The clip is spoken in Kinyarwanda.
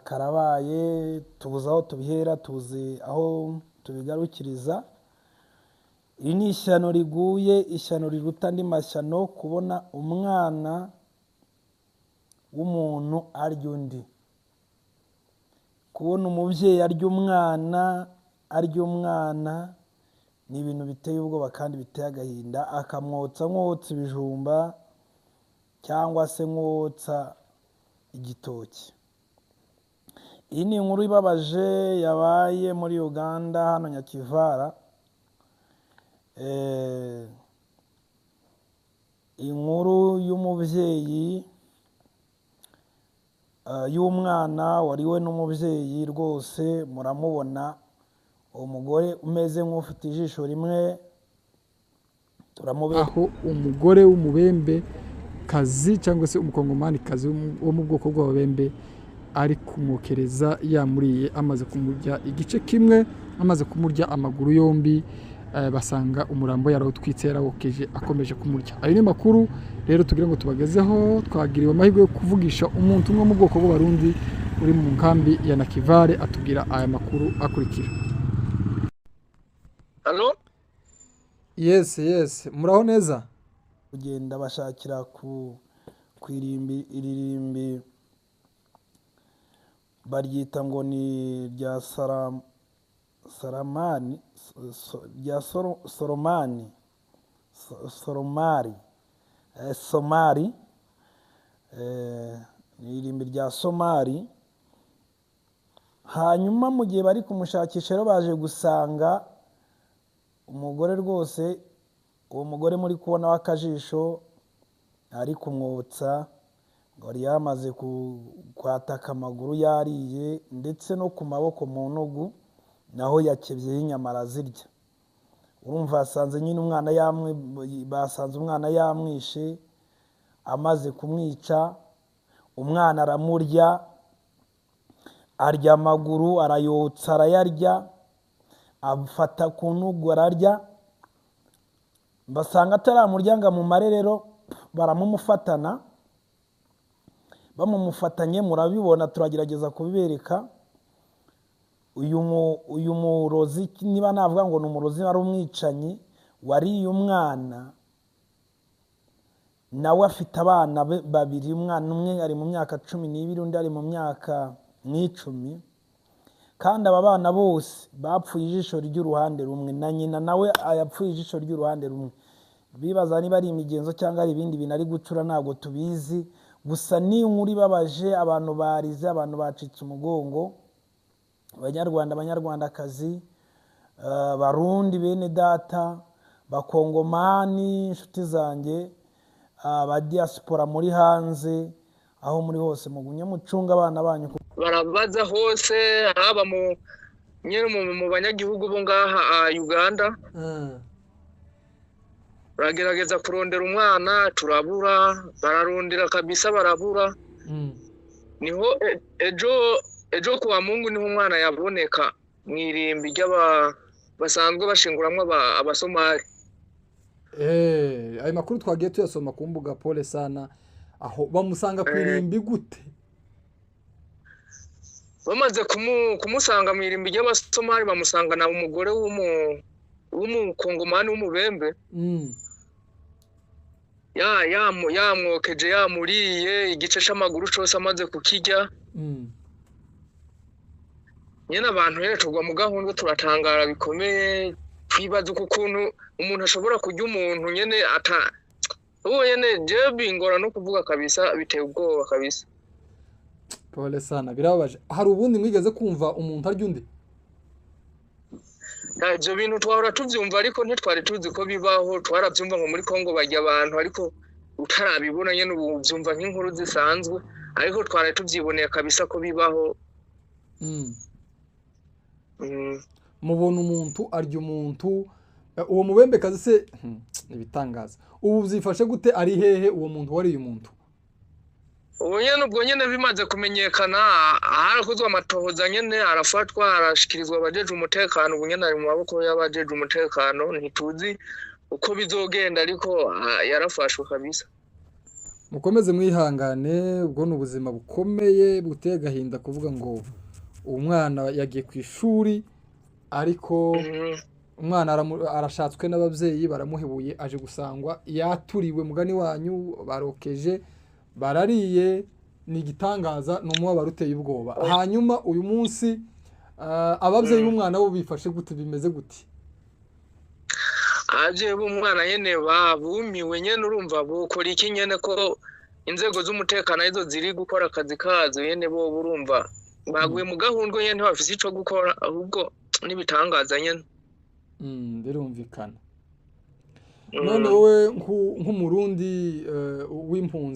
Karabaye, tubuze aho tubihera, tubuze aho tubigarukiriza. Iri ni ishyano riguye, ishyano riruta andi mashyano, kubona umwana w'umuntu arya undi, kubona umubyeyi arya umwana, arya umwana, ni ibintu biteye ubwoba kandi biteye agahinda. Akamwotsa nk'uwotsa ibijumba cyangwa se nk'uwotsa igitoki. Iyi ni inkuru ibabaje yabaye muri Uganda, hano Nyakivara. Inkuru y'umubyeyi, y'umwana wariwe n'umubyeyi. Rwose muramubona uwo mugore umeze nk'ufite ijisho rimwe, turamubera. Aho umugore w'umubembe kazi cyangwa se umukongomani kazi wo mu bwoko bw'ababembe ari kumwokereza yamuriye, amaze kumurya igice kimwe, amaze kumurya amaguru yombi, basanga umurambo yarawutwitse, yarawokeje, akomeje kumurya. Ayo ni makuru rero tugira ngo tubagezeho. Twagiriwe amahirwe yo kuvugisha umuntu umwe mu bwoko bw'Abarundi uri mu nkambi ya Nakivale, atubwira aya makuru akurikira. Halo? Yes, muraho neza? Kugenda bashakira ku irimbi. Iri rimbi baryita ngo ni rya Saramani, rya Soromani, Soromari, Somari, ni irimbi rya Somari. Hanyuma mu gihe bari kumushakisha rero, baje gusanga umugore rwose, uwo mugore muri kubona w'akajisho, ari kumwotsa, ngo yari yamaze kwataka amaguru yariye, ndetse no ku maboko mu ntugu naho yakebyeho inyama arazirya. Urumva yasanze nyine umwana yamwe, basanze umwana yamwishe. Amaze kumwica, umwana aramurya, arya amaguru, arayotsa, arayarya, afata ku ntugu ararya. Basanga ataramurya ngo amumare, rero baramumufatana. Bamumufatanye, murabibona, turagerageza kubibereka. Uyu murozi, niba navuga ngo ni umurozi, ari umwicanyi wariye umwana, nawe afite abana be babiri. Umwana umwe ari mu myaka 12, undi ari mu myaka nk'icumi. Kandi aba bana bose bapfuye ijisho ry'uruhande rumwe, na nyina nawe yapfuye ijisho ry'uruhande rumwe. Bibaza niba ari imigenzo cyangwa ari ibindi bintu ari gucura, ntabwo tubizi. Gusa ni inkuru ibabaje, abantu barize, abantu bacitse umugongo. Abanyarwanda, Abanyarwandakazi, Barundi bene data, Bakongomani inshuti zanjye, aba diaspora muri hanze, aho muri hose, mugumye mucunga abana banyu. Barabaza hose, haba mu nyine mu banyagihugu bo ngaha Uganda, baragerageza kurondera umwana, turabura. Bararondera kabisa, barabura. Niho ejo kuwa Mungu niho umwana yaboneka mu irimbi ry'aba basanzwe bashinguramwo Abasomali. Ayo makuru twagiye tuyasoma ku mbuga. Pole sana. Aho bamusanga ku irimbi gute? Bamaze kumusanga mu irimbi ry'Abasomali, bamusangana umugore w'umukongomani w'umubembe, yamwokeje, yamuriye igice c'amaguru cose amaze kukirya. Nyene abantu rero tugwa mu gahundwe, turatangara bikomeye, twibaza uku kuntu umuntu ashobora kurya umuntu nyene ata ubu nyene. Jewe bingora no kuvuga kabisa, biteye ubwoba kabisa. Pole sana, birababaje. Hari ubundi mwigeze kumva umuntu arya undi? Ivyo bintu twahora tuvyumva, ariko ntitwari tuzi ko bibaho. Twaravyumva ngo muri Kongo barya abantu, ariko utarabibona nyene ubu uvyumva nk'inkuru zisanzwe, ariko twari tuvyiboneye kabisa ko bibaho. Mubona umuntu arya umuntu, uwo mubembekazi se, ibitangaza. Ubu byifashe gute? Ari hehe uwo muntu wariye umuntu? Ubu nyene, ubwo nyene bimaze kumenyekana, harakozwe amatohoza nyene, arafatwa, arashikirizwa abajejwe umutekano. Ubu nyene ari mu maboko y'abajejwe umutekano. Ntituzi uko bizogenda, ariko yarafashwe kabisa. Mukomeze mwihangane, ubwo ni ubuzima bukomeye buteye agahinda kuvuga ngo umwana yagiye ku ishuri, ariko umwana arashatswe n'ababyeyi baramuhebuye, aje gusangwa yaturiwe mugani wanyu, barokeje, barariye, ni igitangaza, ni umubabaro uteye ubwoba. Hanyuma uyu munsi ababyeyi b'umwana bo bifashe gute, bimeze gute? Ababyeyi b'umwana nyene babumiwe nyene, urumva bokora iki nyene ko inzego z'umutekano arizo ziri gukora akazi kazo nyene, bo urumva baguye mu gahundwe nyene, ntibafise ico gukora, ahubwo n'ibitangaza nyene. Birumvikana. None wowe nk'umurundi w'impunzi